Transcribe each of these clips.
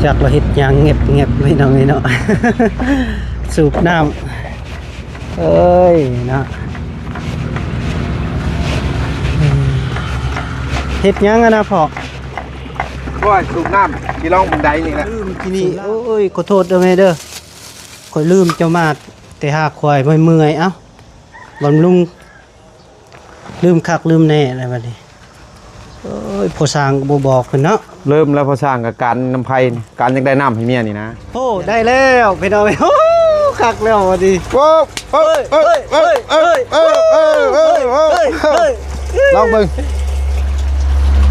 ຈັກລະເຮັດຫຍັງແງບໆ ພີ່ນ້ອງເອີຍເນາະ ສູບນ້ຳ ເອີຍເນາະ ເຮັດຫຍັງຫັ້ນນະພໍ່? ໂອ້ຍ ສູບນ້ຳ ຊິລອງບັນໄດນີ້ແຫຼະ ລືມທີ່ນີ້ ໂອ້ຍ ຂໍໂທດເດີແມ່ເດີ ຂ້ອຍລືມເຈົ້າມາແຕ່ຫາຄວາຍ ເມື່ອຍໆ ເອົ້າ ບຳລຸງ ລືມຄັກລືມແນ່ແລ້ວບັດນີ້ ໂອ້ຍ ພໍ່ຊ່າງກໍບໍ່ບອກເພິ່ນເນາະ ເລີ່ມແລ້ວພໍ່ຊ່າງກໍການນຳໄພນີ້ ການຢາກໄດ້ນ້ຳໃຫ້ເມຍນີ້ນະ ໂອ້ ໄດ້ແລ້ວພີ່ນ້ອງ ໂອ້ ຄັກແລ້ວບັດນີ້ ໂອ້ ເອີຍ ເອີຍ ເອີຍ ເອີຍ ເອີຍ ເອີຍ ເອີຍ ເອີຍ ເອີຍ ລອງເບິ່ງ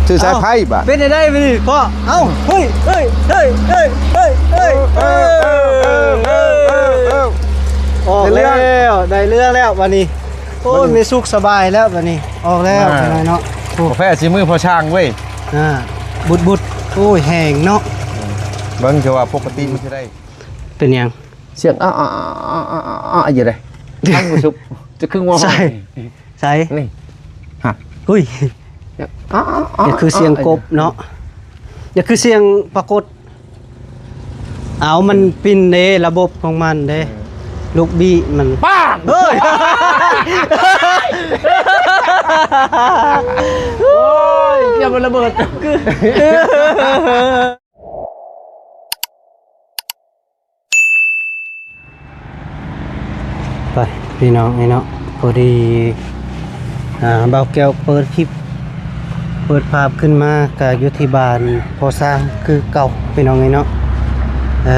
ຖືສາຍໄຟບາດ ເປັນໄດ້ໄດ້ມື້ນີ້ພໍ່ ເອົ້າ ເຮີ້ຍ ເຮີ້ຍ ເຮີ້ຍ ເຮີ້ຍ ເຮີ້ຍ ເຮີ້ຍ ເອີ ເອີ ເອີ ອອກແລ້ວ ໄດ້ເລື່ອງແລ້ວບັດນີ້ ໂອ້ຍ ແມ່ສຸກສະບາຍແລ້ວບັດນີ້ ອອກແລ້ວ ອ່າ ເນາະ ໂອ້ ກາແຟສີມືພໍ່ຊ່າງເວີຍ ອ່າ ບຸດໆ ໂອ້ຍ ແຮງເນາະ ເບິ່ງ ແຕ່ວ່າປົກກະຕິມັນຊິໄດ້ ເປັນຫຍັງ? ສຽງ ອາ ອາ ອາ ອາ ອາ ຢູ່ເດ້ ທາງຮູ້ສຶກ ຈະຄືງົວ ໃສ ໃສ ນີ້ ຮະ ອຸ້ຍ ອາ ອາ ອາ ຢ່າຄືສຽງກົບເນາະ ຢ່າຄືສຽງປາກົດ ເອົາ ມັນປິ່ນເດ້ ລະບົບຂອງມັນເດ້ ເອີ ລູກບີມັນ ປ້າງ ເຮີ້ຍ ໂອ້ຍ ເກືອບມັນລະເບີດ ໄປພີ່ນ້ອງເອີຍເນາະ ພໍດີ ອ່າ ບ່າວແກ້ວເປີດຄລິບ ເປີດພາບຂຶ້ນມາ ກະຢູ່ທີ່ບ້ານພໍ່ຊ່າງຄືເກົ່າພີ່ນ້ອງເອີຍເນາະ ເອີ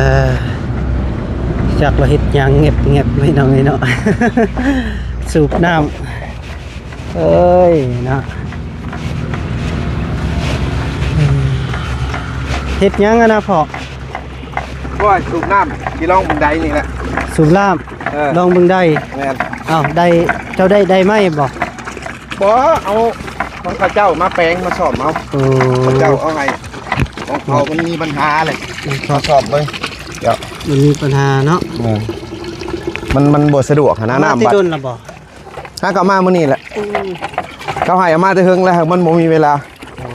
ຈັກລະເຮັດຫຍັງແງບໆ ພີ່ນ້ອງເອີຍເນາະ ສູບນ້ຳ ເອີຍເນາະ ເຮັດຫຍັງຫັ້ນນະພໍ່? ໂອ້ຍ ສູບນ້ຳ ຊິລອງເບິ່ງໄດນີ້ແຫຼະ ສູບນ້ຳ ເອີ ລອງເບິ່ງໄດ ແມ່ນ ເອົ້າ ໄດ ເຈົ້າໄດ້ ໄດ້ໄມ້ບໍ່? ບໍ່ ເອົາຂອງເຂົາເຈົ້າມາແປງ ມາສ້ອມເອົາ ໂອ້ ເຂົາເຈົ້າເອົາໃຫ້ ຂອງເຂົາມັນມີບັນຫາເລີຍ ອືມ ມາສ້ອມເບິ່ງ ດຽວ ມັນມີບັນຫາເນາະ ແມ່ນ ມັນ ມັນບໍ່ສະດວກຫັ້ນນະ ມາ ນ້ຳບັດ ທີ່ດົນລະບໍ່? ຫາກໍເອົາມາມື້ນີ້ແຫຼະ ອືມ ເຂົາໃຫ້ເອົາມາແຕ່ເທິງແລ້ວ ມັນບໍ່ມີເວລາ ໂອ້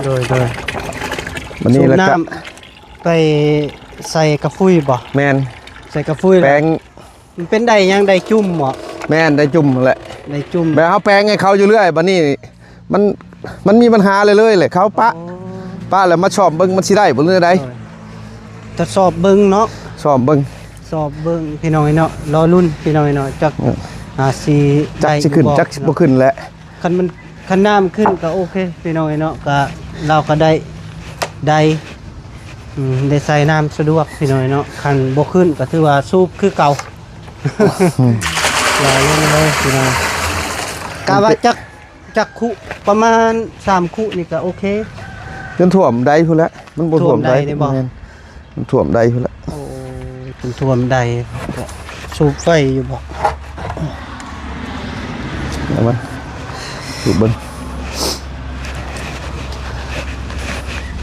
ໂດຍ ໂດຍ ບັດນີ້ແລ້ວກໍ ສູບນ້ຳໄປໃສ່ກະຟຸຍບໍ່? ແມ່ນ ໃສ່ກະຟຸຍແລ້ວ ແປງ ມັນເປັນໄດຫຍັງ? ໄດຈຸ່ມບໍ່? ແມ່ນ ໄດຈຸ່ມຫັ້ນແຫຼະ ໄດຈຸ່ມ ແບບເຮົາແປງໃຫ້ເຂົາຢູ່ເລື້ອຍ ບັດນີ້ມັນ ມັນມີບັນຫາເລື້ອຍໆ ແຫຼະ ເຂົາປະ ໂອ້ ປະແລ້ວມາສ້ອມເບິ່ງ ມັນຊິໄດ້ບໍ່ ຫຼືໃດ ໂດຍ ທົດສອບເບິ່ງເນາະ ສອບເບິ່ງ ສອບເບິ່ງພີ່ນ້ອງເອີຍເນາະ ລໍລຸ້ນພີ່ນ້ອງເອີຍເນາະ ຈັກ ເອີ ອ່າ ຊິ ຈັກ ໄດ້ ຊິຂຶ້ນ ບໍ່ ຈັກ ເນາະ ບໍ່ຂຶ້ນແຫຼະ ຄັນມັນ ຄັນນ້ຳຂຶ້ນກໍໂອເຄພີ່ນ້ອງເອີຍເນາະ ກໍ ລາວກໍໄດ້ ໄດ້ ອືມ ໄດ້ໃສ່ນ້ຳສະດວກພີ່ນ້ອງເອີຍເນາະ ຄັນບໍ່ຂຶ້ນກໍຖືວ່າສູບຄືເກົ່າ ອືມ ຫຼາຍລົງເລີຍພີ່ນ້ອງ ກະວ່າຈັກ ຈັກຄຸປະມານສາມຄຸນີ້ກໍໂອເຄ ຈົນຖ້ວມໄດພຸ້ນແຫຼະ ມັນບໍ່ຖ້ວມໄດ ຖ້ວມໄດໄດ້ບໍ່? ແມ່ນ ມັນຖ້ວມໄດພຸ້ນແຫຼະ ໂອ້ ເປັນຖ້ວມໄດ ສູບໄຟຢູ່ບໍ່? ເອົາມາສູບເບິ່ງ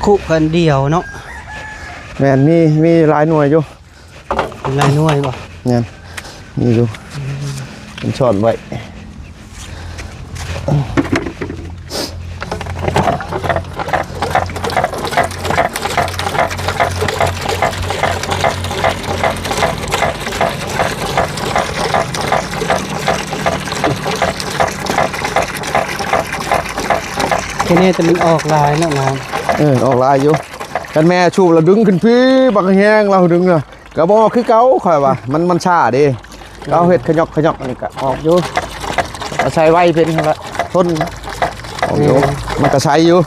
ຄຸຄັນດຽວເນາະ ແມ່ນ ມີ ມີຫຼາຍໜ່ວຍຢູ່ ຫຼາຍໜ່ວຍບໍ່? ແມ່ນ ມີຢູ່ ອືມ ມັນຊ້ອນໄວ້ ແຄ່ນີ້ແຕ່ມັນອອກຫຼາຍເນາະນ້ຳ ເອີ ອອກຫຼາຍຢູ່ ຄັນແມ່ສູບແລ້ວດຶງຂຶ້ນພີ້ ບັກແຮງລາວດຶງນະ ກໍບໍ່ອອກຄືເກົ່າ ຂ້ອຍວ່າ ມັນ ມັນຊ້າເດ້ ເອີ ເຮົາເຮັດຂະຫຍອກຂະຫຍອກ ອັນນີ້ກໍອອກຢູ່ ອາໄສໄວເປັນຫັ້ນລະ ທົນ ອອກຢູ່ ເອີ ມັນກໍໃສຢູ່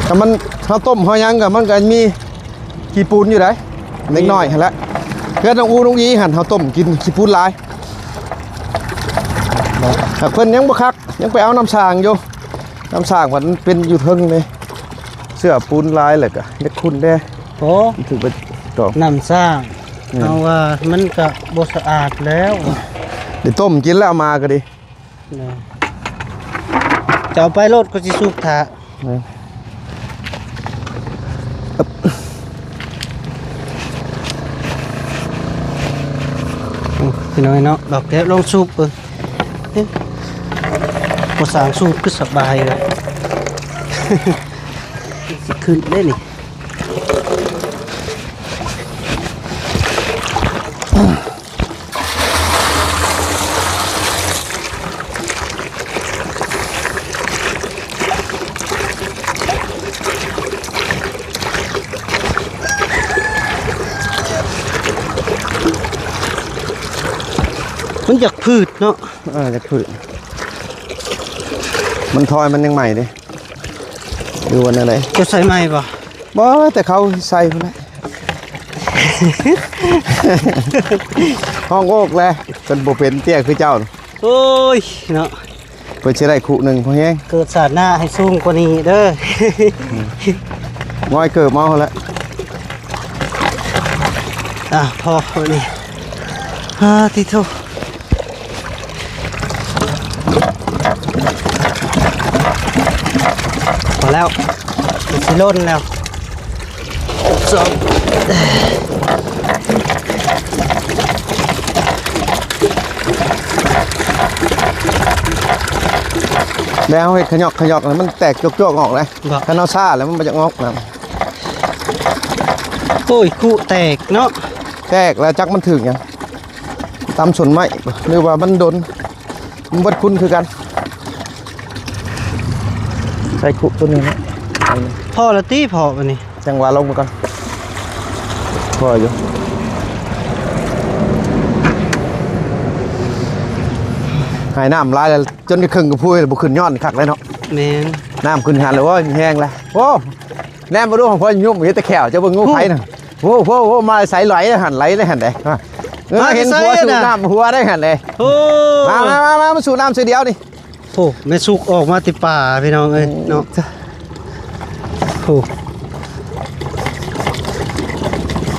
ຖ້າມັນ ເຮົາຕົ້ມເຮົາຫຍັງກໍ ມັນກໍມີຂີ້ປູນຢູ່ໃດ໋ ເລັກນ້ອຍຫັ້ນລະ ເຮືອນນ້ອງອູນ້ອງອີຫັ້ນ ເຮົາຕົ້ມກິນຂີ້ປູນຫຼາຍ ຫາກເພິ່ນຍັງບໍ່ຄັກ ຍັງໄປເອົານ້ຳສ້າງຢູ່ ນ້ຳສ້າງມັນເປັນຢູ່ເທິງເດ້ ເຊື້ອປູນຫຼາຍແລ້ວກະເຫຼັກຂຸ່ນແດ່ ໂອ້ ມັນຖືກໄປຕອກ ນ້ຳສ້າງ ແມ່ນ ເຮົາວ່າມັນກະບໍ່ສະອາດແລ້ວ ໄດ້ຕົ້ມກິນແລ້ວ ເອົາມາກໍດີ ເນາະ ຈະເອົາໄປໂລດ ຂ້ອຍຊິສູບຖ້າ ແມ່ນ ໂອ້ ພີ່ນ້ອງເນາະ ດອກແກ້ວລອງສູບເບິ່ງ ເອີ ພໍ່ຊ່າງສູບຄືສະບາຍເລີຍ ຊິຂຶ້ນເດ້ນີ້. ມັນຢາກຜືດເນາະ. ເອີ ຢາກຜືດ. ມັນທອຍ ມັນຍັງໃໝ່ເດ້. ຫຼືວ່າແນວໃດ? ເຈົ້າໃສ່ໃໝ່ບໍ່? ບໍ່ ແຕ່ເຂົາໃສ່ພຸ້ນແຫຼະ. ຮ້ອງໂອກແຫຼະ ເພິ່ນບໍ່ເປັນເຕ້ຍຄືເຈົ້າ. ໂອ້ຍເນາະ ເພິ່ນຊິໄດ້ຄຸໜຶ່ງພໍແຮງ. ເກີດຊາດໜ້າໃຫ້ສູງກວ່ານີ້ເດີ. ງອຍເກີບເອົາຫັ້ນແຫຼະ. ອ່ະ ພໍມື້ນີ້. ອາ ຕິໂທ. ພໍແລ້ວ ມັນຊິຫຼົ່ນແລ້ວ. ແລ້ວເຮົາເຮັດຂະຫຍອກຂະຫຍອກ ມັນແຕກຈວກໆອອກເລີຍ. ຄັນເຮົາຊ້າແລ້ວມັນບໍ່ຢາກອອກນະ. ໂອ້ຍ ຄຸແຕກເນາະ. ແຕກແລ້ວ ຈັກມັນຖືກຫຍັງ. ຕຳສົ້ນໄມ້ ຫຼືວ່າມັນດົນ ມັນເບິດຄຸນຄືກັນ. ໃສ່ຄຸຕົວນີ້ນະ. ພໍລະຕິ ພໍບາດນີ້. ຈັ່ງວ່າລົງໄປກ່ອນ. ພໍຢູ່. ໃຫ້ນ້ຳຫຼາຍແລ້ວ ຈົນໄດ້ເຄິ່ງກະພຸ້ຍແລ້ວ ບໍ່ຂຶ້ນຍ້ອນຄັກເລີຍເນາະ. ແມ່ນ. ນ້ຳຂຶ້ນຫັ້ນແລ້ວ ໂອ້ຍ ມີແຮງແລ້ວ. ໂອ້ ແນມມາດູ ຂອງຂ້ອຍຫຍຸ້ມເຮັດແຕ່ແຂ້ວ ເຈົ້າເບິ່ງງູໄພນະ. ໂອ້ ໂອ້ ໂອ້ ໂອ້ ມາໃສ ໄຫຼຫັ້ນ ໄຫຼໄດ້ຫັ້ນເດ້. ເອີ ມາແຕ່ໃສ ເຫັນຫົວສູບ ນະ ນ້ຳຫົວໄດ້ຫັ້ນເດ້. ໂອ້ ມາ ມາ ມາ ມາ ມາສູບນ້ຳໃສ່ດຽວນີ້. ໂອ້ ແມ່ສຸກອອກມາແຕ່ປ່າພີ່ນ້ອງເອີຍເນາະ. ໂອ້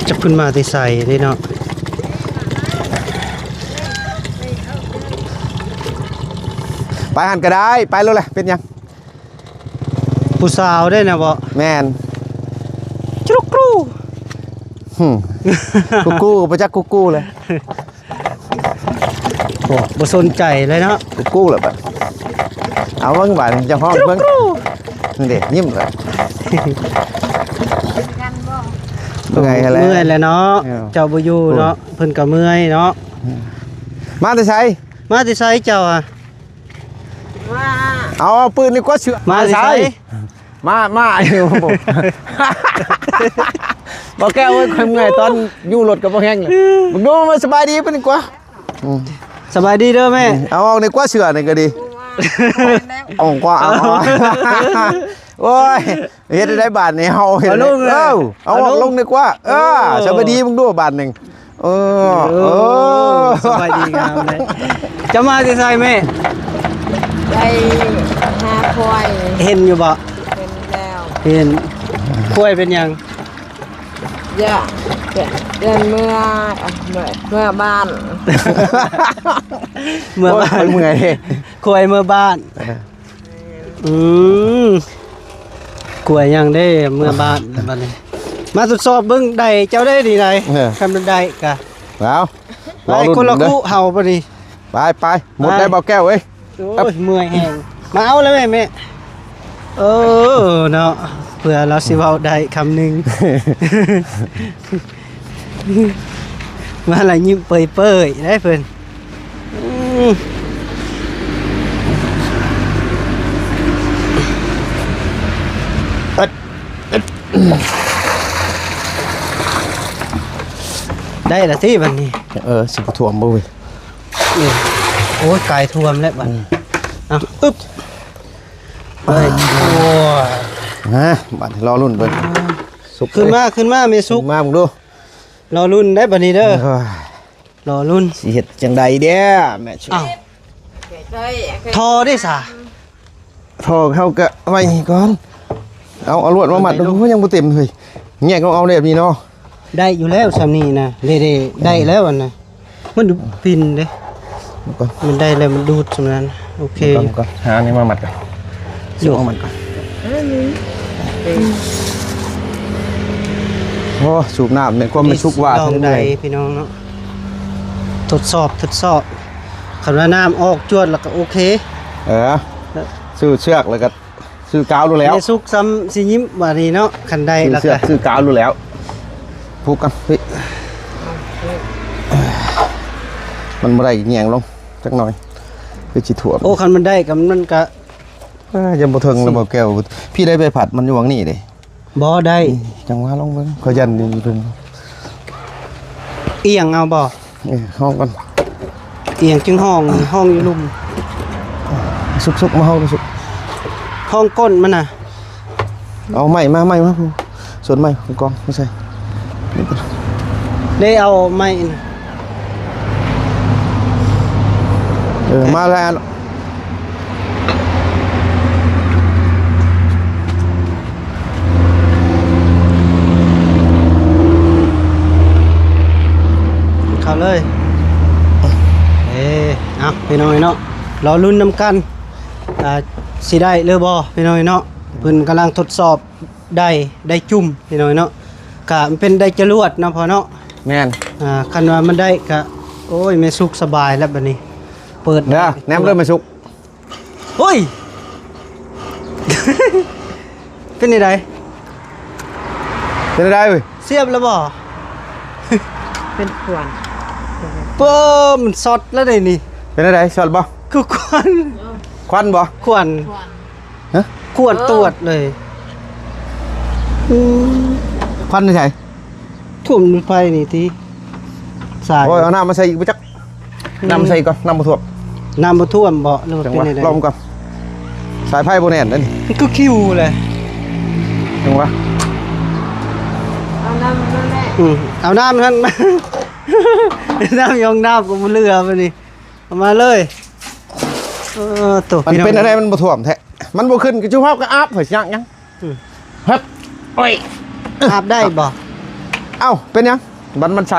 ຈັກເພິ່ນມາແຕ່ໃສເດ້ເນາະ. ໄປຫັ້ນກໍໄດ້ ໄປໂລດແຫຼະ ເປັນຫຍັງ? ຜູ້ສາວເດ້ນະບໍ? ແມ່ນ. ຈຸກຣູ. ຫືມ ກູກູ ບໍ່ຈັກກູກູເລີຍ. ໂອ້ ບໍ່ສົນໃຈເລີຍເນາະ. ກູກູແຫຼະບັດ. ເອົາເບິ່ງບາດນີ້ ເຈົ້າຂອງເບິ່ງ. ນີ້ເດ້ ຍິ້ມແລ້ວ. ເມື່ອຍແລ້ວເນາະ. ເອີ ເຈົ້າບໍ່ຢູ່ເນາະ. ໂອ້ ເພິ່ນກໍເມື່ອຍເນາະ. ອືມ ມາແຕ່ໃສ? ມາແຕ່ໃສເຈົ້າອະ? ມາ ເອົາ ເອົາປືນນີ້ກວ່າເສື້ອ. ມາແຕ່ໃສ? ມາ ມາ ບໍ່ແກ້ວເອີຍ ຂ້ອຍເມື່ອຍຕອນຢູ່ລົດກັບບໍ່ແຮງ. ເບິ່ງດູ ມາສະບາຍດີເພິ່ນກວ່າ. ອືມ ສະບາຍດີເດີແມ່. ເອົາອອກນີ້ກວ່າເສື້ອນີ້ກໍດີ. ອອກກວ່າ ເອົາ ໂອ້ຍ ເຮັດໄດ້ບາດນີ້ ເຮົາເຮັດ ເອົາລົງເລີຍ. ເອີ ເອົາອອກລົງດີກວ່າ. ເອີ ເອີ ສະບາຍດີເບິ່ງດູບາດໜຶ່ງ. ເອີ ເອີ ເອີ ສະບາຍດີງາມເລີຍ. ເຈົ້າມາແຕ່ໃສແມ່? ໄປຫາຄວາຍ. ເຫັນຢູ່ບໍ່? ເຫັນແລ້ວ. ເຫັນ. ຄວາຍເປັນຫຍັງ? ຢ້ານ ຢ້ານເມືອ ເມືອ ເມືອບ້ານ. ເມືອບ້ານ. ໂອ້ຍ ເມື່ອຍ. ຄວາຍເມືອບ້ານ. ເອີ ອືມ ກວຍຫຍັງເດ້ ເມືອບ້ານແລ້ວບັດນີ້. ມາທົດສອບເບິ່ງໄດ້ເຈົ້າໄດ້ນີ້ໄດ. ເອີ ຄັນມັນໄດ້ກະ ເອົາ ໄປ ລໍລຸ້ນ ຄົນລະ ເດີ ຄູ່ເຮົາບັດນີ້. ໄປ ໄປ ໝົດໄດ້ ໄປ ບໍ່ແກ້ວເອີຍ. ໂອ້ຍ ເອີບ ເມື່ອຍແຮງ. ມາເອົາແລ້ວແມ່ ແມ່. ເອີ ເນາະ ເພື່ອລາວຊິເວົ້າໄດ້ຄຳໜຶ່ງ. ມາລະຍິ້ມເປີຍໆໄດ໋ເພິ່ນ. ອືມ ໄດ້ລະຕິບັດນີ້. ເອີ ຊິບໍ່ຖ້ວມບໍ່ເວີຍ? ນີ້ ໂອ້ຍ ກາຍຖ້ວມແລ້ວບັດ. ອືມ ເອົາ ອຶບ ເອີຍ ໂອ້ຍ ມາ ບັດນີ້ລໍລຸ້ນເບິ່ງ. ອືມ ສຸກ ຂຶ້ນມາ ເອີຍ ຂຶ້ນມາແມ່ສຸກ ຂຶ້ນມາເບິ່ງດູ. ລໍລຸ້ນໄດ້ບັດນີ້ເດີ ລໍລຸ້ນ ຊິເຮັດຈັ່ງໃດເດ້ແມ່. ອ້າວ ທໍ່ເດ້ສາ? ທໍ່ເຮົາກະໄວ້ນີ້ກ່ອນ. ເອົາ ເອົາລວດມາມັດ. ໂອ້ ຍັງບໍ່ເຕັມເຮີ້ຍ. ແຍກເອົາ ເອົາແບບນີ້ເນາະ. ໄດ້ຢູ່ແລ້ວຊ່ຳນີ້ນະ. ເດ້ໆ ໄດ້ແລ້ວອັນນະ. ມັນປິນເດ້. ມັນໄດ້ແລ້ວມັນດູດຊ່ຳນັ້ນ. ໂອເຄ ກ່ອນ ກ່ອນ ຫາອັນນີ້ມາມັດກ່ອນ. ສູບອອກມັດກ່ອນ. ໂອ້ ສູບນ້ຳໃນຄວາມມັນສຸກວ່າ ລອງໄດ້ພີ່ນ້ອງເນາະ. ທົດສອບ ທົດສອບ. ຄັນວ່ານ້ຳອອກຈວດແລ້ວກໍໂອເຄ. ເອີ ຊື້ເຊືອກແລ້ວກໍ ຊື້ກາວໂລດແລ້ວ ແມ່ສຸກຊ້ຳຊິຍິ້ມບາດນີ້ເນາະ ຄັນໄດ້ ຊື້ ແລ້ວ ເສື້ອ ກະຊື້ກາວໂລດແລ້ວ ຜູກກັນ ເຮີ້ຍ ມັນບໍ່ໄດ້ ແຍງລົງຈັກໜ່ອຍ ຄືຊິຖ້ວມ ໂອ້ ຄັນມັນໄດ້ກະ ມັນກະ ເອີ ຍັງບໍ່ເຖິງແລ້ວບໍ່ແກ້ວ ພີ່ໄດ້ໃບພັດມັນຢູ່ຫວ່າງນີ້ເດ້ ບໍ່ໄດ້ ອືມ ຈັ່ງວ່າລອງເບິ່ງ ຂ້ອຍຢ້ານຢູ່ລຸ່ມ ອີ່ຫຍັງເອົາບໍ່? ເອີ ຮ້ອງກ່ອນ ອີ່ຫຍັງຈຶ່ງຮ້ອງ ຮ້ອງຢູ່ລຸ່ມ ສຸກໆ ມາຮ້ອງສຸກ ຮ້ອງກົ້ນມັນນະ ເອົາໄມ້ມາ ໄມ້ມາ ສ່ວນໄມ້ຂອງກອງມາໃສ່ ໄດ້ເອົາໄມ້ນະ ເອີ ມາແລ້ວ ເຂົ້າເລີຍ ເອີ ເອົາ ພີ່ນ້ອງເນາະ ລໍລຸ້ນນຳກັນ ອ່າ ຊິໄດ້ຫຼືບໍ່ ພີ່ນ້ອງເນາະ ເພິ່ນກຳລັງທົດສອບ ໄດ້ ໄດ້ຈຸ່ມ ພີ່ນ້ອງເນາະ ກະມັນເປັນໄດ້ຈະລວດເນາະພໍ່ເນາະ ແມ່ນ ອ່າ ຄັນວ່າມັນໄດ້ກະ ໂອ້ຍ ແມ່ສຸກສະບາຍແລ້ວບັດນີ້ ເປີດ ເດີ ແນມເດີແມ່ສຸກ ໂອ້ຍ ເປັນຈັ່ງໃດ ເປັນຈັ່ງໃດເວີຍ ສຽບແລ້ວບໍ່ ເປັນຄວັນ ເປີ້ມ ມັນຊັອດແລ້ວເດນີ້ ເປັນຈັ່ງໃດ ຊັອດບໍ່ ຄືຄວັນ ຄວັນບໍ່ ຄວັນ ຄວັນ ຮະ ກວດ ເອີ ຕວດເລີຍ ອືມ ຄວັນຢູ່ໃສ ຖ້ວມໄຟນີ້ຕິ ສາຍ ໂອ້ຍ ເອົານ້ຳມາໃສ່ອີກບໍ່ຈັກ ອືມ ນ້ຳໃສ່ກ່ອນ ນ້ຳບໍ່ຖ້ວມ ນ້ຳບໍ່ຖ້ວມບໍ່ ຫຼືວ່າເປັນຈັ່ງໃດ ລອງກ່ອນ ສາຍໄຟບໍ່ແໜ້ນເດ້ນີ້ ມັນຄືຄິວເລີຍ ຈັ່ງວ່າ ເອົານ້ຳນັ້ນແຫຼະ ອືມ ເອົານ້ຳນັ້ນ ນ້ຳຢອງນ້ຳກໍບໍ່ເຫຼືອບັດນີ້ ເອົາມາເລີຍ ເອີ ໂຕ ມັນເປັນອັນໃດ ພີ່ນ້ອງ ມັນບໍ່ຖ້ວມແທ້ ມັນບໍ່ຂຶ້ນ ກະຈຸເຮົາກະອາບ ຂ້ອຍຊິຍາກຫຍັງ ອືມ ເຮັດ ໂອ້ຍ ອາບໄດ້ບໍ່ ເອົ້າ ເປັນຫຍັງ ມັນ ມັນໃສ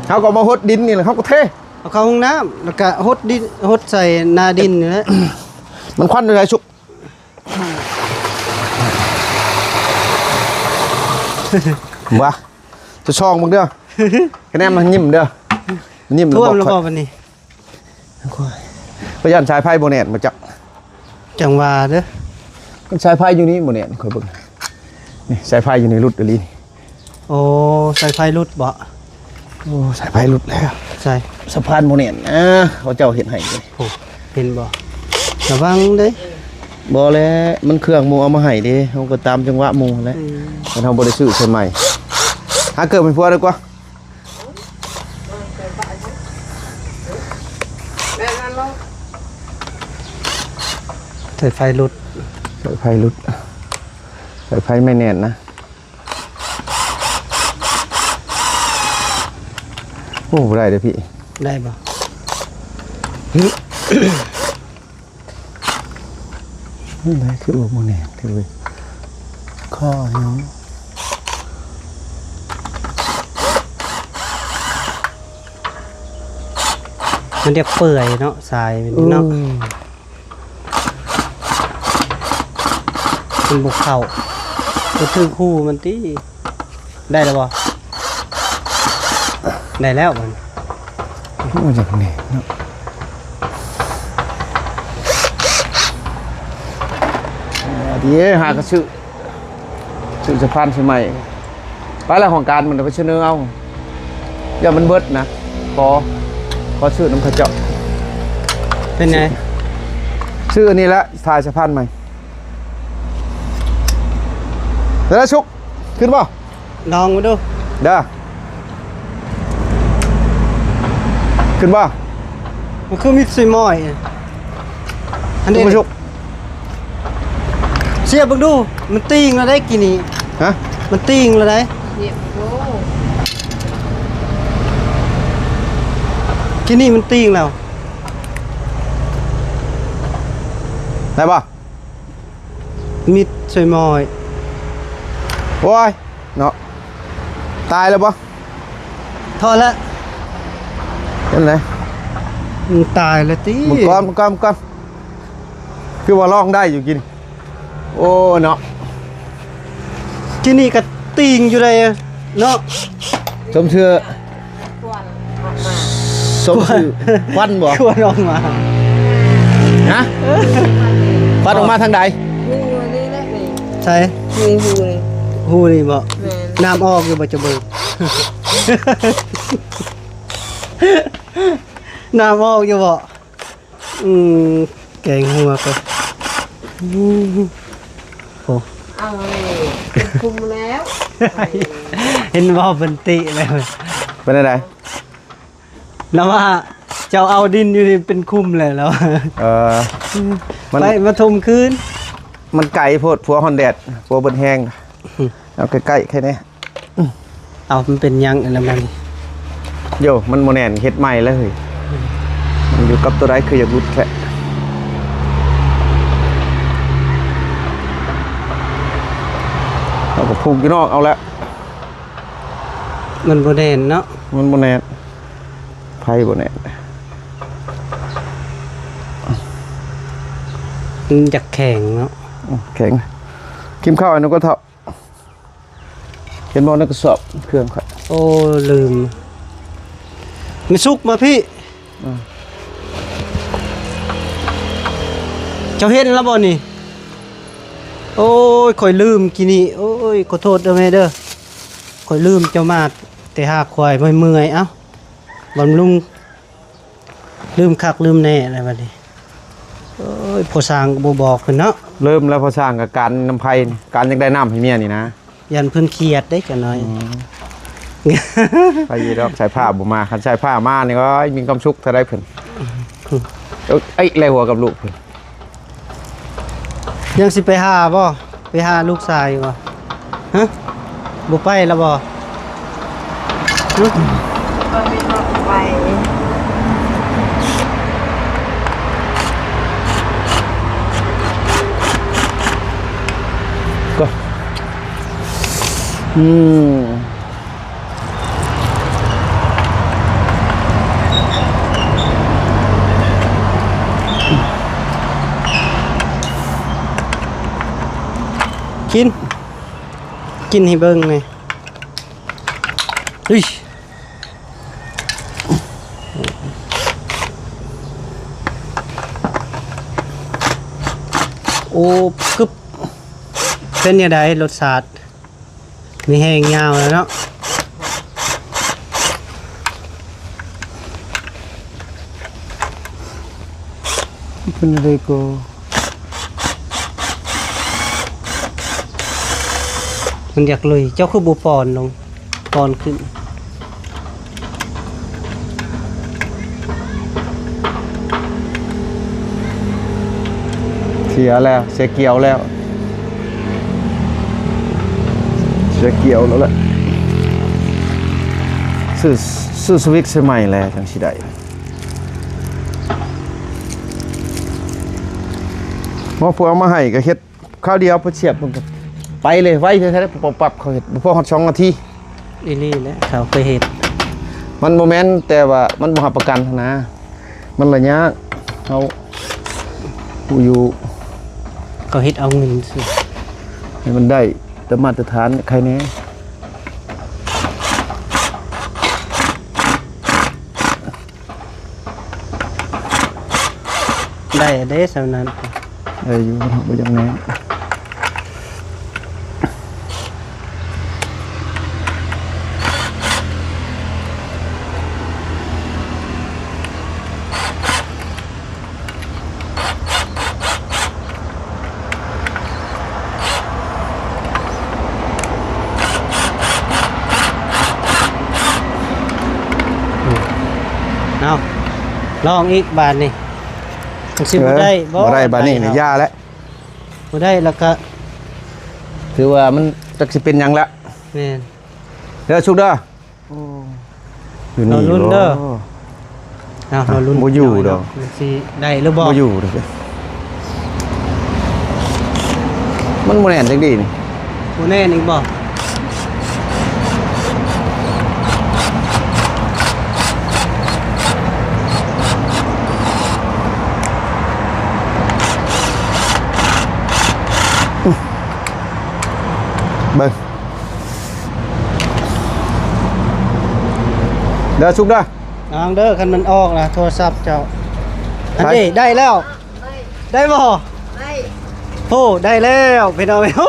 ເຮົາກະມາຫົດດິນນີ້ແຫຼະ ເຮົາກະເທ ເອົາເຂົ້າຫ້ອງນ້ຳ ແລ້ວກະຫົດດິນ ຫົດໃສ່ໜ້າດິນນີ້ແຫຼະ ມັນຄວັນຢູ່ໃສສຸກ ບໍ່ ຈະສ່ອງເບິ່ງເດີ ຄະແນນມັນຍິ້ມເດີ ຍິ້ມ ຖ້ວມແລ້ວບໍ່ບັດນີ້ ຂ້ອຍ ຂ້ອຍຢ້ານສາຍໄຟບໍ່ແໜ້ນບໍ່ຈັກ ຈັ່ງວ່າເດີ ຄັນສາຍໄຟຢູ່ນີ້ບໍ່ແໜ້ນ ຂ້ອຍເບິ່ງ ນີ້ ສາຍໄຟຢູ່ນີ້ຫຼຸດອີ່ຫຼີ ໂອ້ ສາຍໄຟຫຼຸດບໍ່ ໂອ້ ສາຍໄຟຫຼຸດແລ້ວ ໃສ ສະພານບໍ່ແໜ້ນ ເຂົາເຈົ້າເຮັດໃຫ້ ໂອ້ ເຫັນບໍ່ ລະວັງເດ້ ບໍ່ແຫຼະ ມັນເຄື່ອງໝູ່ເອົາມາໃຫ້ເດ້ ເຮົາກະຕາມຈັງຫວະໝູ່ຫັ້ນແຫຼະ ອືມ ຄັນເຮົາບໍ່ໄດ້ຊື້ໃສ່ໃໝ່ ຫາເກີບໃຫ້ຜົວດີກວ່າ ສາຍໄຟຫຼຸດ ສາຍໄຟຫຼຸດ ສາຍໄຟໄມ່ແໜ້ນນະ ໂອ້ ບໍ່ໄດ້ເດີພີ່ ໄດ້ບໍ່ ໄດ້ຄືວ່າບໍ່ແໜ້ນເລີຍ ຂໍ້ຫຍັງ ມັນຈະເປື່ອຍເນາະ ສາຍມັນເນາະ ອືມ ມັນບໍ່ເຂົ້າ ບໍ່ຖືກຮູມັນຕິ ໄດ້ແລ້ວບໍ່ ໄດ້ແລ້ວບັດນີ້ ໂອ້ ຢາກແໜ້ນເນາະ ດີ ຫາກະຊື້ ຊື້ສະພານໃສ່ໃໝ່ ໄປລະຫ້ອງການມັນໄປສະເໜີເອົາ ຢ່າມັນເບິດນະ ຂໍ ຂໍຊື້ນຳເຂົາເຈົ້າ ເປັນໄງ ຊື້ອັນນີ້ລະ ຖ່າຍສະພານໃໝ່ ແລ້ວສຸກ ຂຶ້ນບໍ່? ລອງມາດູ ເດີ ຂຶ້ນບໍ່? ມັນຄືມີດສອຍໝ້ອຍ ອັນນີ້ ສຸກ ສຽບເບິ່ງດູ ມັນຕີງແລ້ວໄດ໋ກີ້ນີ້ ຮະ ມັນຕີງແລ້ວໄດ໋ ສຽບດູ ກີ້ນີ້ມັນຕີງແລ້ວ ໄດ້ບໍ່? ມີດສອຍໝ້ອຍ ໂອ້ຍ ເນາະ ຕາຍແລ້ວບໍ່? ຖອດແລ້ວ ເປັນໃດ? ມັນຕາຍແລ້ວຕິ? ເບິ່ງກ່ອນ ເບິ່ງກ່ອນ ເບິ່ງກ່ອນ ຄືວ່າລອງໄດ້ຢູ່ກິນ ໂອ້ ເນາະ ກິນນີ້ກະຕີງຢູ່ໃດເນາະ ສົມເຊື່ອ ຄວັນອອກມາ ສົມຊື່ ຄວັນບໍ່? ຄວັນອອກມາ ຮະ? ຄວັນອອກມາທາງໃດ? ໃສ? ນີ້ ຮູນີ້ ຮູນີ້ບໍ? ແມ່ນ. ນ້ຳອອກຢູ່ບໍ? ຈະເບິ່ງ ນ້ຳອອກຢູ່ບໍ? ອືມ ແກງຫົວກໍ ໂອ້ ເອົາເລີຍ ເປັນຄຸມແລ້ວ ເຫັນບໍ່? ເພິ່ນຕິແລ້ວ ເປັນຈັ່ງໃດ? ລາວວ່າເຈົ້າເອົາດິນຢູ່ນີ້ເປັນຄຸມແລ້ວ ລາວວ່າ ເອີ ມັນ ໄປມາຖົມຄືນ ມັນໄກໂພດ ຜົວຮ້ອນແດດ ຜົວເບິດແຮງ ເອົາໃກ້ໆ ແຄ່ນີ້. ເອົາ ມັນເປັນຫຍັງອັນນັ້ນມັນ? ໂຢ ມັນບໍ່ແໜ້ນ ເຮັດໃໝ່ແລ້ວເຮີ້ຍ ມັນຢູ່ກັບຕົວໃດຄືຢາກຫຼຸດແທ້ ເຮົາກໍຜູກຢູ່ນອກເອົາແລ້ວ ມັນບໍ່ແໜ້ນເນາະ ມັນບໍ່ແໜ້ນ ໄຟບໍ່ແໜ້ນ ມັນຢາກແຂງເນາະ ອືມ ແຂງ ກິນເຂົ້າອັນນັ້ນກໍເຖົ້າ. ເຫັນບໍ່ໃນກະສອບເຄື່ອງຂ້ອຍ? ໂອ້ ລືມ ແມ່ສຸກມາພີ້ ອືມ ເຈົ້າເຫັນລະບໍ່ນີ້? ໂອ້ຍ ຂ້ອຍລືມກີ້ນີ້ ໂອ້ຍ ຂໍໂທດເດີແມ່ເດີ ຂ້ອຍລືມ ເຈົ້າມາແຕ່ຫາຄວາຍ ເມື່ອຍໆ ເອົ້າ ບຳລຸງ ລືມຄັກລືມແນ່ແລ້ວບັດນີ້ ໂອ້ຍ ພໍ່ຊ່າງກໍບໍ່ບອກເພິ່ນເນາະ ລືມແລ້ວ ພໍ່ຊ່າງກໍການນຳໄພ ການຢາກໄດ້ນ້ຳໃຫ້ເມຍນີ້ນະ ຢ້ານເພິ່ນຄຽດເດ້ຈັກໜ້ອຍ ອືມ ໄປຢູ່ດອກ ສາຍຟ້າບໍ່ມາ ຄັນສາຍຟ້າມານີ້ ໂອ້ຍ ມີຄວາມສຸກເທົ່າໃດເພິ່ນ ເອີ ເອີ ແລະຫົວກັບລູກເພິ່ນ ຍັງຊິໄປຫາບໍ່? ໄປຫາລູກຊາຍບໍ່? ຮະ? ບໍ່ໄປລະບໍ່? ຮະ? ໄປ ກໍ ອືມ. ກິນ ກິນໃຫ້ເບິ່ງແດ່ ເອີຍ ໂອ້ ກຶບ ເປັນແນວໃດລົດຊາດ? ມີແຮງຍາວແລ້ວເນາະ ເປັນໃດກໍ ມັນຢາກລຸຍ ເຈົ້າຄືບໍ່ປ້ອນລົງ ປ້ອນຂຶ້ນ. ເສຍແລ້ວ ເສຍກຽວແລ້ວ ເສຍກຽວແລ້ວແຫຼະ ຊື້ ຊື້ສະວິກໃສ່ໃໝ່ແຫຼະ ຈັ່ງຊິໄດ້ ໝໍພວກເອົາມາໃຫ້ກໍເຮັດ ຄາວດຽວໄປສຽບມັນກໍໄປເລີຍ ໄວແທ້ໆ ປັບໆ ເຂົາເຮັດບໍ່ພໍຮອດສອງນາທີ ອີ່ຫຼີແຫຼະ ເຂົາເຄີຍເຮັດ ມັນບໍ່ແມ່ນ ແຕ່ວ່າມັນບໍ່ຮັບປະກັນຫັ້ນນະ ມັນລະຍາກ ເຮົາຜູ້ຢູ່ ເຂົາເຮັດເອົາເງິນຊື່ ໃຫ້ມັນໄດ້ຕາມມາດຕະຖານໃຄແດ່. ໄດ້ເດ້ສ່ຳນັ້ນ ໄດ້ຢູ່ ບໍ່ຢາກແໜ້ນ ເອົາ ລອງອີກບາດນີ້ ມັນຊິບໍ່ໄດ້ບໍ່? ເອີ ບໍ່ໄດ້ ບາດນີ້ນີ້ຢ່າແລ້ວ ບໍ່ໄດ້ແລ້ວກະ ຖືວ່າມັນຈັກຊິເປັນຫຍັງແລ້ວ ແມ່ນ ເດີ ສຸກເດີ. ໂອ້ ຢູ່ນີ້ ລໍລຸ້ນເດີ ບໍ່? ເອົາ ລໍລຸ້ນ ບໍ່ຢູ່ດອກ ມັນຊິໄດ້ຫຼືບໍ່? ບໍ່ຢູ່ດອກ ມັນບໍ່ແໜ້ນຈັກດີນີ້ ບໍ່ແໜ້ນອີກບໍ່? ເບິ່ງ ເດີ ສຸກເດີ ລະວັງເດີ ຄັນມັນອອກນະ ໂທລະສັບເຈົ້າ ອັນນີ້ ໄດ້ແລ້ວ ໄດ້ບໍ່? ໄດ້ ໂອ້ ໄດ້ແລ້ວ ພີ່ນ້ອງ ໂອ້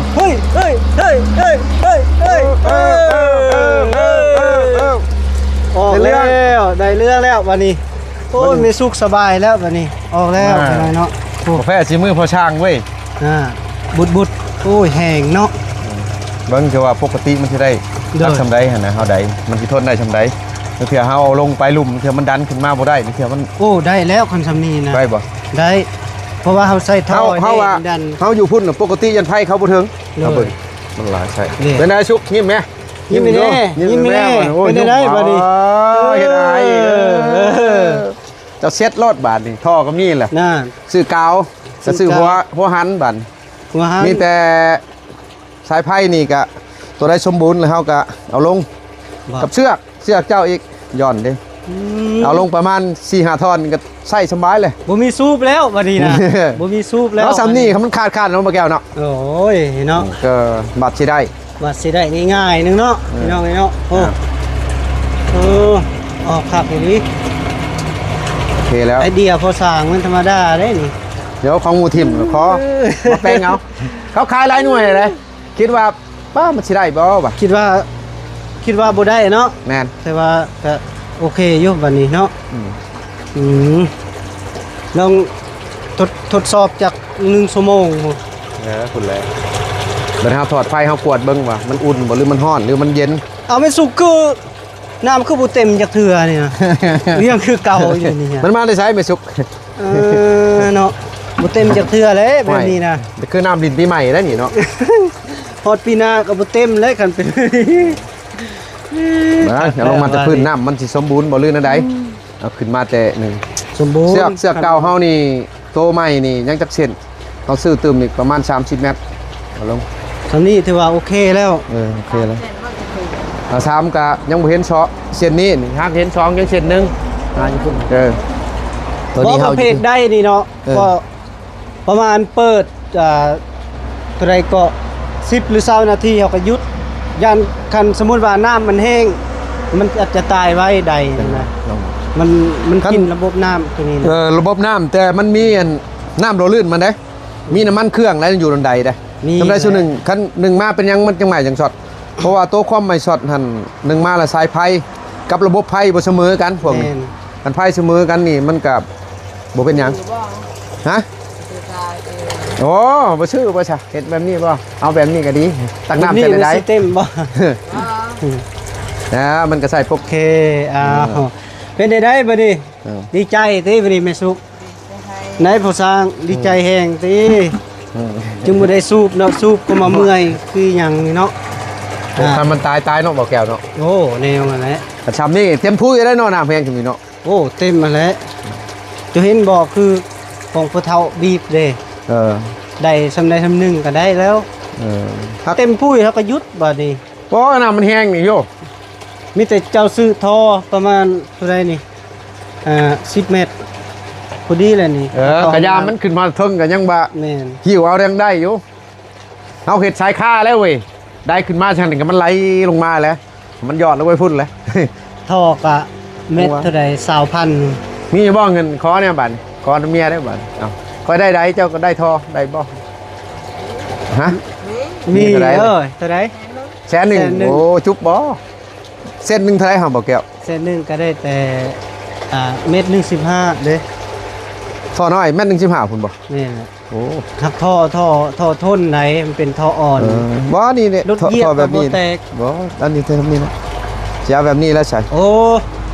ເຮີ້ຍ ເຮີ້ຍ ເຮີ້ຍ ເຮີ້ຍ ເຮີ້ຍ ເຮີ້ຍ ເອີ ເອີ ເອີ ເອີ ອອກແລ້ວ ໄດ້ເລື່ອງແລ້ວບັດນີ້. ໂອ້ຍ ເບິ່ງ ແມ່ສຸກສະບາຍແລ້ວບັດນີ້ ອອກແລ້ວ ອ່າ ເນາະ. ໂອ້ ກາແຟສີມືພໍ່ຊ່າງເວີຍ ອ່າ ບຸດໆ. ໂອ້ຍ ແຮງເນາະ. ເບິ່ງ ຄືວ່າປົກກະຕິມັນຊິໄດ້ ໂດຍ ໜັກສ່ຳໃດຫັ້ນນະ ເຮົາໄດ້ ມັນຊິທົນໄດ້ສ່ຳໃດ. ບາງເທື່ອເຮົາເອົາລົງໄປລຸ່ມ ບາງເທື່ອມັນດັນຂຶ້ນມາບໍ່ໄດ້ ບາງເທື່ອມັນ ໂອ້ ໄດ້ແລ້ວ ຄັນສ່ຳນີ້ນະ ໄດ້ບໍ່? ໄດ້ ເພາະວ່າເຮົາໃສ່ທໍ່ ເຮົາ ເຮົາວ່າ ແຮງດັນ ເຮົາຢູ່ພຸ້ນນະ ປົກກະຕິຢ້ານໄຟເຂົ້າບໍ່ເຖິງ. ໂດຍ ເຮົາເບິ່ງ ມັນຫຼາຍໃສ່ ເດ້ ເປັນໄດສຸກ ຍິ້ມແມ ຍິ້ມແດ່ ຍິ້ມແດ່ ຍິ້ມແດ່. ໂອ້ຍ ເປັນໄດບັດນີ້? ອໍ ເຮັດອາຍ ເອີ ເອີ ເຈົ້າເຊັດໂລດບາດນີ້ ທໍ່ກໍມີແຫຼະ ນັ້ນ ຊື້ກາວ ຊື້ກາວ ກໍຊື້ຫົວ ຫົວຫັນບາດ ຫົວຫັນ ມີແຕ່ສາຍໄຟນີ້ກະ ຕົວໃດສົມບູນແລ້ວເຮົາກະເອົາລົງ ວ່າ ກັບເຊືອກ ເຊືອກເຈົ້າອີກ ຢ່ອນເດ້ ອືມ ເອົາລົງປະມານສີ່ຫ້າທ່ອນກໍໃຊ້ສະບາຍເລີຍ. ບໍ່ມີສູບແລ້ວບັດນີ້ນະ ບໍ່ມີສູບແລ້ວ ເອົາສ່ຳນີ້ ຄັນມັນຂາດໆເນາະ ບໍ່ແກ້ວເນາະ. ໂອ້ຍເນາະ ກໍບັດຊິໄດ້ ວ່າຊິໄດ້ງ່າຍໆໜຶ່ງເນາະ ເອີ ພີ່ນ້ອງເອີຍເນາະ. ໂອ້ ອ່າ ເອີ ອອກຄັກອີ່ຫຼີ ໂອເຄແລ້ວ. ໄອເດຍພໍ່ສ້າງມັນທຳມະດາເດ້ນີ້ ດຽວຂອງໝູ່ຖິ້ມ ຂໍ ເອີ ມາແປງເອົາ. ເຂົາຂາຍຫຼາຍໜ່ວຍເດ້ ຄິດວ່າ ປ້າ ມັນຊິໄດ້ບໍ່ວະ? ຄິດວ່າ ຄິດວ່າບໍ່ໄດ້ເນາະ. ແມ່ນ ແຕ່ວ່າກໍໂອເຄຢູ່ບັດນີ້ເນາະ. ອືມ ອືມ ລອງທົດ ທົດສອບຈັກໜຶ່ງຊົ່ວໂມງພຸ້ນ. ເອີ ພຸ້ນແຫຼະ ບັດເຮົາຖອດໄຟ ເຮົາກວດເບິ່ງວ່າມັນອຸ່ນບໍ່ ຫຼືມັນຮ້ອນ ຫຼືມັນເຢັນ. ເອົາ ແມ່ນສຸກ ຄືນ້ຳຄືບໍ່ເຕັມຈັກເທື່ອນີ້ນະ ຍັງຄືເກົ່າຢູ່ນີ້. ມັນມາແຕ່ໃສແມ່ສຸກ? ເອີເນາະ ບໍ່ເຕັມຈັກເທື່ອເລີຍແບບນີ້ນະ. ໂອ້ຍ ຄືນ້ຳຫຼິ້ນປີໃໝ່ໄດ໋ນີ້ເນາະ ຮອດປີໜ້າກໍບໍ່ເຕັມເລີຍ ຄັນເປັນ ມາ ເອົາລົງມາແຕ່ພື້ນ ນ້ຳມັນຊິສົມບູນບໍ່ ຫຼືແນວໃດ? ເອົາຂຶ້ນມາແຕ່ໜຶ່ງ ສົມບູນ. ເຊືອກ ເຊືອກເກົ່າເຮົານີ້ ໂຕໃໝ່ນີ້ຍັງຈັກເສັ້ນ? ເຮົາຊື້ຕື່ມອີກປະມານສາມສິບແມັດ ເອົາລົງ ສ່ຳນີ້ຖືວ່າໂອເຄແລ້ວ. ເອີ ໂອເຄແລ້ວ. ເອົາ ສາມກະຍັງບໍ່ເຫັນເຊາະ ເສັ້ນນີ້ນີ້ ຫາກເຫັນສອງ ຍັງເສັ້ນໜຶ່ງ ຫາຢູ່ພຸ້ນ. ເອີ ໂຕນີ້ເຮົາ ປະເພດໃດນີ້ເນາະ ເອີ ກໍປະມານເປີດ ອ່າ ເທົ່າໃດກໍສິບ ຫຼື ຊາວນາທີ ເຮົາກໍຢຸດ. ຢ້ານຄັນສົມມຸດວ່ານ້ຳມັນແຫ້ງ ມັນອາດຈະຕາຍໄວໃດນະ. ມັນ ມັນກິນລະບົບນ້ຳໂຕນີ້ນະ. ເອີ ລະບົບນ້ຳ ແຕ່ມັນມີອັນ ນ້ຳຫຼໍ່ລື່ນມັນເດ້ ມີນ້ຳມັນເຄື່ອງແລ້ວຢູ່ໃນໃດເດ້. ມີ ສ່ຳໃດສ່ຳໜຶ່ງ ຄັນໜຶ່ງມາເປັນຫຍັງມັນຈັ່ງໄໝ້ຈັ່ງຊັອດ ເພາະວ່າໂຕຄວາມໄໝ້ຊັອດຫັ້ນ ໜຶ່ງມາແລ້ວສາຍໄຟກັບລະບົບໄຟບໍ່ສະເໝີກັນພວກນີ້. ແມ່ນ ຄັນໄຟສະເໝີກັນນີ້ມັນກະບໍ່ເປັນຫຍັງ. ຮະ? ໂອ້ ບໍ່ຊື້ບໍ່ຊະ ເຮັດແບບນີ້ບໍ່? ເອົາແບບນີ້ກໍດີ ຕັກນ້ຳໃສ່ໃດ? ແບບນີ້ມັນຊິເຕັມບໍ່? ອ່າ ມັນກໍໃສ່ປົກ ໂອເຄ ອ້າວ ເອີ ເປັນໃດໆບັດນີ້? ເອີ ດີໃຈຕິບັດນີ້ແມ່ສຸກ? ນາຍພໍ່ຊ້າງດີໃຈແຮງຕິ ເອີ ຈຶ່ງບໍ່ໄດ້ສູບເນາະ ສູບກໍມາເມື່ອຍຄືຫຍັງນີ້ເນາະ. ໂອ້ ອ່າ ຄັນມັນຕາຍ ຕາຍເນາະ ບໍ່ແກ້ວເນາະ. ໂອ້ ແນວນັ້ນແຫຼະ ຄັນຊ່ຳນີ້ເຕັມພຸ້ຍໄດ້ເນາະ ນ້ຳແຮງຈັ່ງນີ້ເນາະ. ໂອ້ ເຕັມຫັ້ນແຫຼະ ເຈົ້າເຫັນບໍ່ ຄືຂອງພໍ່ເຖົ້າບີບເດ້. ເອີ ໄດ້ຊ່ຳໃດຊ່ຳໜຶ່ງກໍໄດ້ແລ້ວ. ເອີ ເຕັມພຸ້ຍເຮົາກໍຢຸດບາດນີ້. ບໍ່ ນ້ຳມັນແຮງນີ້ໂຍ ມີແຕ່ເຈົ້າຊື້ທໍ່ປະມານເທົ່າໃດນີ້? ອ່າ ສິບແມັດພໍດີແຫຼະນີ້. ເອີ ກະຍາມມັນຂຶ້ນມາເທິງກະຍັງວ່າ ແມ່ນ ຫິ້ວເອົາຍັງໄດ້ຢູ່. ເຮົາເຮັດສາຍຄາແລ້ວເວີຍ ໄດ້ຂຶ້ນມາຊັ້ນກໍມັນໄຫຼລົງມາແລ້ວ ມັນຢອດລົງໄປພຸ້ນແຫຼະ. ທໍ່ກະແມັດເທົ່າໃດ? ຊາວພັນ. ມີບໍ່ເງິນ? ຂໍແດ່ບາດນີ້ ຂໍນຳເມຍໄດ້ບາດນີ້. ເອົ້າ ຂ້ອຍໄດ້ໃດ ເຈົ້າກໍໄດ້ທໍ່ໄດ້ບໍ່? ຮະ? ມີ ມີເທົ່າໃດ? ເອີ ເທົ່າໃດ? ແສນໜຶ່ງ. ແສນໜຶ່ງ. ໂອ້ ຈຸບບໍ່? ເສັ້ນໜຶ່ງເທົ່າໃດຫາບໍ່ແກ້ວ? ເສັ້ນໜຶ່ງກໍໄດ້ແຕ່ ອ່າ ແມັດໜຶ່ງສິບຫ້າເດ້. ທໍ່ນ້ອຍແມັດໜຶ່ງສິບຫ້າພຸ້ນບໍ່? ແມ່ນແຫຼະ. ໂອ້ ຮັກທໍ່ ທໍ່ ທໍ່ທົນໃດ ມັນເປັນທໍ່ອ່ອນ. ເອີ ບໍ່ ນີ້ເດ້ ລົດຢຽບກໍບໍ່ແຕກ. ບໍ່ ອັນນີ້ເທົ່ານີ້ນະ ຊິເອົາແບບນີ້ແລ້ວໃສ. ໂອ້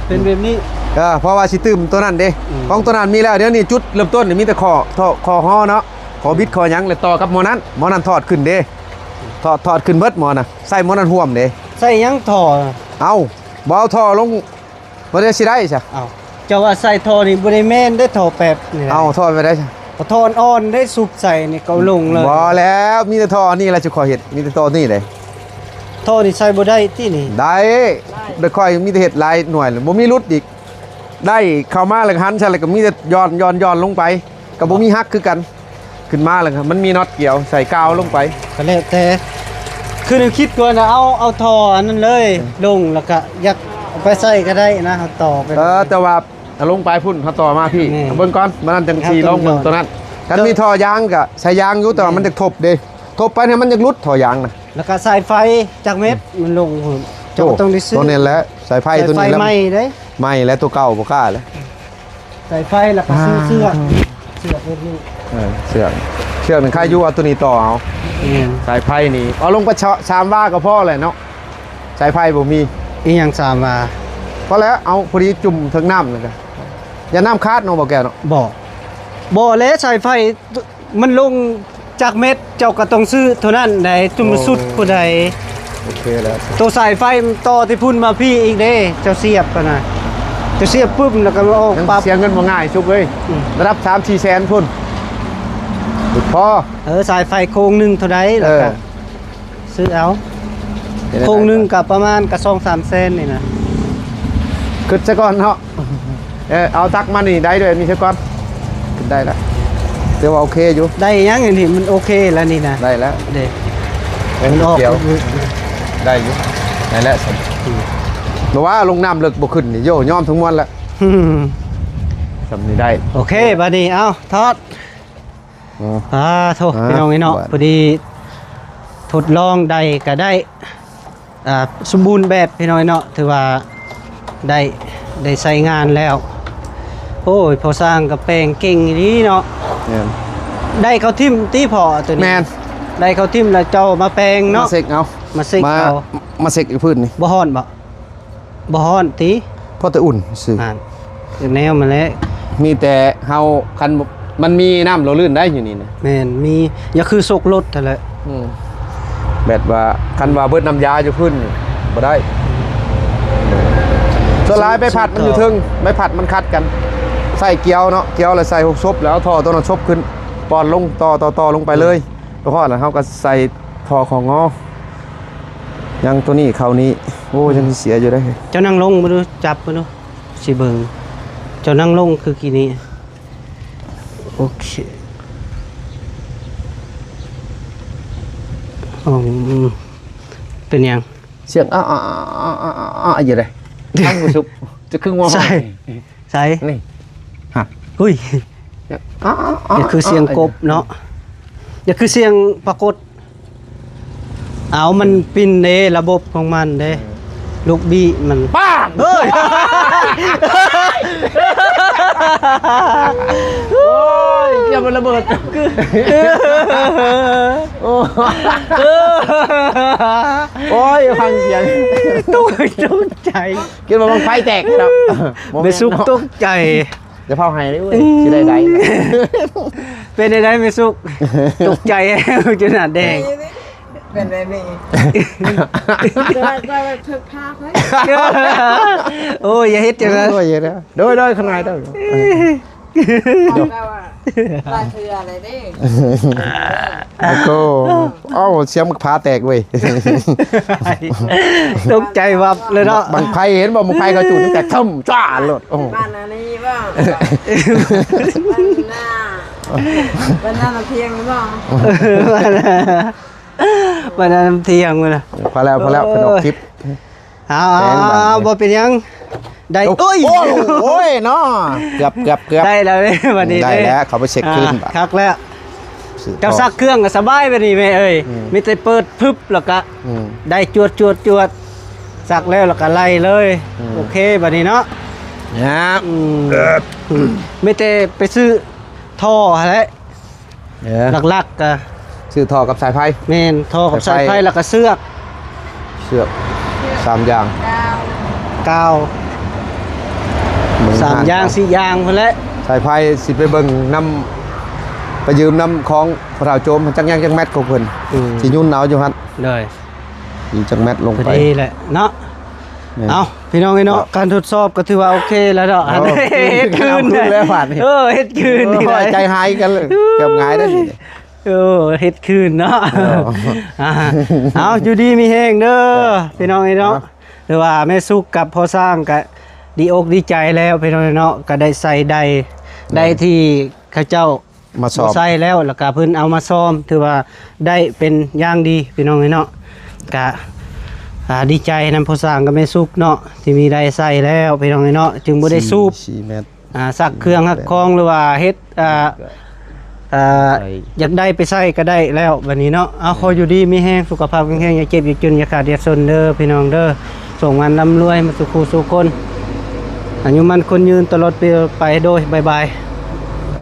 ເປັນແບບນີ້. ເອີ ເພາະວ່າຊິຕື່ມຕົວນັ້ນເດ້ ອືມ ຂອງຕົວນັ້ນມີແລ້ວ. ດຽວນີ້ຈຸດເລີ່ມຕົ້ນນີ້ມີແຕ່ຂໍ້ ຂໍ້ ຂໍ້ຮໍເນາະ ຂໍ້ບິດ ອືມ ຂໍ້ຫຍັງ ແລ້ວຕໍ່ກັບໝໍ້ນັ້ນ. ໝໍ້ນັ້ນຖອດຂຶ້ນເດ້ ຖອດ ຖອດຂຶ້ນເບິດໝໍ້ນະ ໃສ່ໝໍ້ນັ້ນຮ່ວມເດ້. ໃສ່ຫຍັງທໍ່? ເອົ້າ ບໍ່ເອົາທໍ່ລົງ ບໍ່ໄດ້ຊິໄດ້ຊະ. ເອົ້າ ເຈົ້າວ່າໃສ່ທໍ່ນີ້ບໍ່ໄດ້ແມ່ນເດ້ ທໍ່ແປັບນີ້. ເອົ້າ ທໍ່ແບບໃດຊະ? ກໍທໍ່ອ່ອນໆເດ້ ຊຸບໃສ່ນີ້ກໍລົງເລີຍ. ບໍ່ແລ້ວ ມີແຕ່ທໍ່ນີ້ລະ ຈຸຂ້ອຍເຮັດ ມີແຕ່ທໍ່ນີ້ເດ້. ທໍ່ນີ້ໃສ່ບໍ່ໄດ້ຕິນີ້? ໄດ້ ໄດ້ ຂ້ອຍມີແຕ່ເຮັດຫຼາຍໜ່ວຍ ບໍ່ມີຫຼຸດອີກ. ໄດ້ເຂົ້າມາແລ້ວກໍຫັນໃສ່ ແລ້ວກໍມີແຕ່ຢ່ອນ ຢ່ອນ ຢ່ອນລົງໄປ ກໍບໍ່ມີຫັກຄືກັນ. ຂຶ້ນມາແລ້ວກໍມັນມີນັອດກຽວ ໃສ່ກາວລົງໄປ ກໍແລ້ວແຕ່. ຄືແນວຄິດກ່ອນນະ ເອົາ ເອົາທໍ່ອັນນັ້ນເລີຍ ເອີ ລົງ ແລ້ວກໍຢາກ ໄປໃສ່ກໍໄດ້ນະ ເຮົາຕໍ່ໄປ ເອີ ແຕ່ວ່າ ຖ້າລົງໄປພຸ້ນ ເຮົາຕໍ່ມາພີ້ ແມ່ນ ເບິ່ງກ່ອນ ມັນນັ້ນຈັ່ງຊິລອງເບິ່ງໂຕນັ້ນ. ຄັນມີທໍ່ຢາງກໍໃສ່ຢາງຢູ່ ແຕ່ວ່າມັນຈະທົບເດ້ ທົບໄປນີ້ມັນຈະຫຼຸດທໍ່ຢາງນະ. ແລ້ວກໍສາຍໄຟຈັກແມັດ ມັນລົງພຸ້ນ ເຈົ້າກໍຕ້ອງໄດ້ຊື້ ໂຕນີ້ແຫຼະ ສາຍໄຟ ສາຍໄຟ ໂຕນີ້ລະ ໃໝ່ເດ້ ໃໝ່ແລ້ວ ໂຕເກົ່າບໍ່ກ້າແລ້ວ. ສາຍໄຟ ແລ້ວກໍຊື້ເຊືອກ ອ່າ ເຊືອກເຮັດນີ້ ເອີ ເຊືອກ ເຊືອກນີ້ໃຄຢູ່ ເອົາໂຕນີ້ຕໍ່ເອົາ. ແມ່ນ ສາຍໄຟນີ້ເອົາລົງໄປຊະ ສາມວາກໍພໍແຫຼະເນາະ ສາຍໄຟບໍ່ມີ. ອີຫຍັງສາມວາ? ພໍແລ້ວ ເອົາພໍດີຈຸ່ມເທິງນ້ຳແລ້ວກໍ ຢ່ານ້ຳຂາດເນາະ ບໍ່ແກ້ວເນາະ. ບໍ່ ບໍ່ແຫຼະ ສາຍໄຟ ມັນລົງຈັກແມັດ ເຈົ້າກໍຕ້ອງຊື້ເທົ່ານັ້ນໃດ໋ ຈຸ່ມ ໂອ້ ສຸດຜູ້ໃດ. ໂອເຄແລ້ວ ໂຕສາຍໄຟມັນຕໍ່ທີ່ພຸ້ນມາພີ້ອີກເດ້ ເຈົ້າສຽບຫັ້ນນະ ເຈົ້າສຽບປຶ້ມ ແລ້ວກໍມາອອກປັບ ເສຍເງິນບໍ່ງ່າຍ ສຸກເອີຍ. ອືມ ລະດັບສາມສີ່ແສນພຸ້ນ ພໍ ເອີ ສາຍໄຟໂຄງໜຶ່ງເທົ່າໃດ ແລ້ວກໍ ເອີ ຊື້ເອົາ ໂຄງໜຶ່ງກໍປະມານກໍສອງສາມແສນນີ້ນະ. ຄຶດຊະກ່ອນເນາະ ເອີ ເອົາຕັກມານີ້ໄດ້ດ້ວຍ ມີຊະກ່ອນ ຂຶ້ນໄດ້ລະ ຖືວ່າໂອເຄຢູ່. ໄດ້ຫຍັງອັນນີ້ ມັນໂອເຄແລ້ວນີ້ນະ ໄດ້ແລ້ວເດ້ ມັນອອກ ໄດ້ຢູ່ ໄດ້ແລ້ວ. ອືມ ບໍ່ວ່າລົງນ້ຳເລິກບໍ່ຂຶ້ນນີ້ ໂຍ ຍອມທັງມວນລະ ອືມ ສ່ຳນີ້ໄດ້. ໂອເຄ ບາດນີ້ເອົາຖອດ ອືມ ອ່າ ໂທ້ ອ່າ ພີ່ນ້ອງເອີຍເນາະ ບາດ ພໍດີທົດລອງໄດ້ກໍໄດ້ ອ່າ ສົມບູນແບບ ພີ່ນ້ອງເອີຍເນາະ ຖືວ່າໄດ້ ໄດ້ໃຊ້ງານແລ້ວ. ໂອ້ຍ ພໍ່ຊ່າງກໍແປງເກັ່ງອີ່ຫຼີເນາະ. ແມ່ນ ໄດ້ເຂົ້າຖິ້ມຕິພໍ່ໂຕນີ້? ແມ່ນ ໄດ້ເຂົ້າຖິ້ມແລ້ວເຈົ້າມາແປງເນາະ ມາເຊັກເອົາ ມາເຊັກເອົາ ມາເຊັກຢູ່ພື້ນນີ້. ບໍ່ຮ້ອນບໍ່? ບໍ່ຮ້ອນຕິ? ພໍແຕ່ອຸ່ນຊື່ ອ່າ ແນວມາແລ້ວ ມີແຕ່ເຮົາ ຄັນມັນມີນ້ຳຫຼໍ່ລື່ນໄດ້ຢູ່ນີ້ນະ. ແມ່ນ ມີ ຢ່າຄືສົກລົດຫັ້ນແຫຼະ. ອືມ ແບບວ່າ ຄັນວ່າເບິດນ້ຳຢາຢູ່ພື້ນນີ້ບໍ່ໄດ້. ສ່ວນຫຼາຍໃບພັດມັນຢູ່ເທິງ ໃບພັດມັນຂັດກັນ ໃສ່ກຽວເນາະ ກຽວແລ້ວໃສ່ຫົກສົບ ແລ້ວເອົາທໍ່ໂຕນັ້ນສົບຂຶ້ນ ປ່ອນລົງ ຕໍ່ ຕໍ່ ຕໍ່ລົງໄປເລີຍ. ອືມ ພໍຮອດແລ້ວເຮົາກໍໃສ່ທໍ່ຂອງງໍ ຍັງໂຕນີ້ເຂົ້ານີ້. ໂອ້ ອືມ ຍັງເສຍຢູ່ເດ້. ເຈົ້ານັ່ງລົງເບິ່ງດູ ຈັບເບິ່ງດູ ຊິເບິ່ງ. ເຈົ້ານັ່ງລົງຄືກີ້ນີ້. ໂອເຄ. ອືມ ເປັນຫຍັງ? ສຽງ ອາ ອາ ຢູ່ເດ້. ທາງຮູ້ສຶກ ຈະຄືງໍ. ໃສ່ ໃສ່ ນີ້ ຮະ ອຸ້ຍ ອາ ອາ ອາ ຢ່າຄືສຽງກົບເນາະ ຢ່າຄືສຽງປາກົດ. ເອົາ ມັນປິ່ນເດ້ ລະບົບຂອງມັນເດ້ ເອີ ລູກບີມັນ ປ້າງ ເຮີ້ຍ ໂອ້ຍ ຢ່າມາລະເບີດ ໂອ້ຍ ໂອ້ຍ ຟັງສຽງ ຕົກ ຕົກໃຈ ຄິດວ່າບັ້ງໄຟແຕກເນາະ ແມ່ສຸກຕົກໃຈ. ຢ່າເຝົ້າໄຫ້ເດ້ເວີຍ ຊິໄດ້ໄດ້. ເປັນໄດ້ໄດ້ແມ່ສຸກ ຕົກໃຈແຮງຈົນໜ້າແດງ. ເປັນໄດ້ແມ່ ແຕ່ວ່າ ແຕ່ວ່າຖືກພາກເລີຍ. ໂອ້ຍ ຢ່າເຮັດຈັ່ງນັ້ນ ໂດຍ ໂດຍ ໂດຍ ຂະໜາຍເດີ ແຕ່ວ່າຫຼາຍເທື່ອແລ້ວເດ້. ໂອ້ໂຫ ເອົ້າ ສຽງໝາກພ້າວແຕກເວີຍ ຕົກໃຈວັບເລີຍເນາະ. ບັ້ງໄຟ ເຫັນບໍ່ ບັ້ງໄຟເຂົາຈູດຕັ້ງແຕ່ເທິງຈ້າໂລດ. ໂອ້ ບ້ານອັນນີ້ບໍ່ ບ້ານນາ ບ້ານນານຳພຽງບໍ່ ບ້ານນານຳພຽງພຸ້ນນະ. ພໍແລ້ວ ພໍແລ້ວ ເອີ ເພິ່ນອອກຄລິບ. ເອົາ ເອົາ ເອົາ ບໍ່ເປັນຫຍັງ ໄດ້. ໂອ້ຍ ໂອ້ຍ ໂອ້ຍເນາະ ເກືອບ ເກືອບ ເກືອບ ໄດ້ແລ້ວເດ້ ບັດນີ້ ໄດ້ແລ້ວ ເຂົາໄປເຊັກຄືນ. ອ່າ ຄັກແລ້ວ ເຈົ້າຊັກເຄື່ອງກໍສະບາຍບັດນີ້ແມ່ເອີຍ. ອືມ ມີແຕ່ເປີດພຶບ ແລ້ວກໍ ອືມ ໄດ້ຈວດ ຈວດ ຈວດ ຊັກແລ້ວ ແລ້ວກໍໄລ່ເລີຍ. ອືມ ໂອເຄ ບັດນີ້ເນາະ ອືມ ມີແຕ່ໄປຊື້ທໍ່ຫັ້ນແຫຼະ. ເອີ ຫຼັກໆ ກໍຊື້ທໍ່ກັບສາຍໄຟ. ແມ່ນ ທໍ່ກັບສາຍໄຟ ສາຍໄຟ ແລ້ວກໍເຊືອກ ເຊືອກ ສາມຢ່າງ ກາວ ສາມຢ່າງສີ່ຢ່າງພຸ້ນແຫຼະ. ສາຍໄຟຊິໄປເບິ່ງນຳ ໄປຢືມນຳຂອງພໍ່ເຖົ້າໂຈມ ຈັກຫຍັງຈັກແມັດຂອງເພິ່ນ. ອືມ ຊິຫຍຸ້ນເອົາຢູ່ຫັ້ນ ໂດຍ ອີກຈັກແມັດລົງໄປ ພໍດີແຫຼະເນາະ. ແມ່ນ ເອົາ ພີ່ນ້ອງເອີຍເນາະ ເນາະ ການທົດສອບກໍຖືວ່າໂອເຄແລ້ວເນາະ. ໂອ້ ເຮັດຄືນ ເຮັດຄືນແລ້ວບາດນີ້ ເອີ ເຮັດຄືນ ໂອ້ຍ ນີ້ແຫຼະ ໃຈຫາຍກັນເລີຍ ເກືອບຫງາຍເດ້. ເອີ ເຮັດຄືນເນາະ ເອີ ອ່າ ເອົາ ຢູ່ດີມີແຮງເດີ ເອີ ພີ່ນ້ອງເອີຍເນາະ. ເນາະ ຫຼືວ່າແມ່ສຸກກັບພໍ່ຊ້າງກໍດີອົກດີໃຈແລ້ວ ພີ່ນ້ອງເອີຍເນາະ ກໍໄດ້ໃສ່ໄດ້ ເອີ ໄດ້ທີ່ເຂົາເຈົ້າ ມາສ້ອມ ບໍ່ໃຊ້ແລ້ວ ແລ້ວກະເພິ່ນເອົາມາສ້ອມ ຖືວ່າໄດ້ເປັນຢ່າງດີພີ່ນ້ອງເອີຍເນາະ. ກະ ອ່າ ດີໃຈນຳພໍ່ຊ່າງກັບແມ່ສຸກເນາະ ທີ່ມີໄດ້ໃຊ້ແລ້ວພີ່ນ້ອງເອີຍເນາະ ຈຶ່ງບໍ່ໄດ້ສູບ ສີ່ ສີ່ແມັດ ອ່າ ຊັກເຄື່ອງຮັກຄອງ ຫຼືວ່າເຮັດ ອ່າ ອ່າ ໃສ່ ຢາກໄດ້ໄປໃຊ້ກໍໄດ້ແລ້ວບັດນີ້ເນາະ. ເອົາ ຂໍຢູ່ດີມີແຮງ ສຸຂະພາບແຂງແຮງ ຢ່າເຈັບ ຢ່າຈົນ ຢ່າຂາດ ຢ່າຊົນເດີພີ່ນ້ອງເດີ. ໂຊກໝານລ່ຳລວຍມາສູ່ຄູ່ສູ່ຄົນ ອາຍຸໝັ້ນຂວັນຍືນຕະຫຼອດໄປ. ໂດຍ ບາຍບາຍ.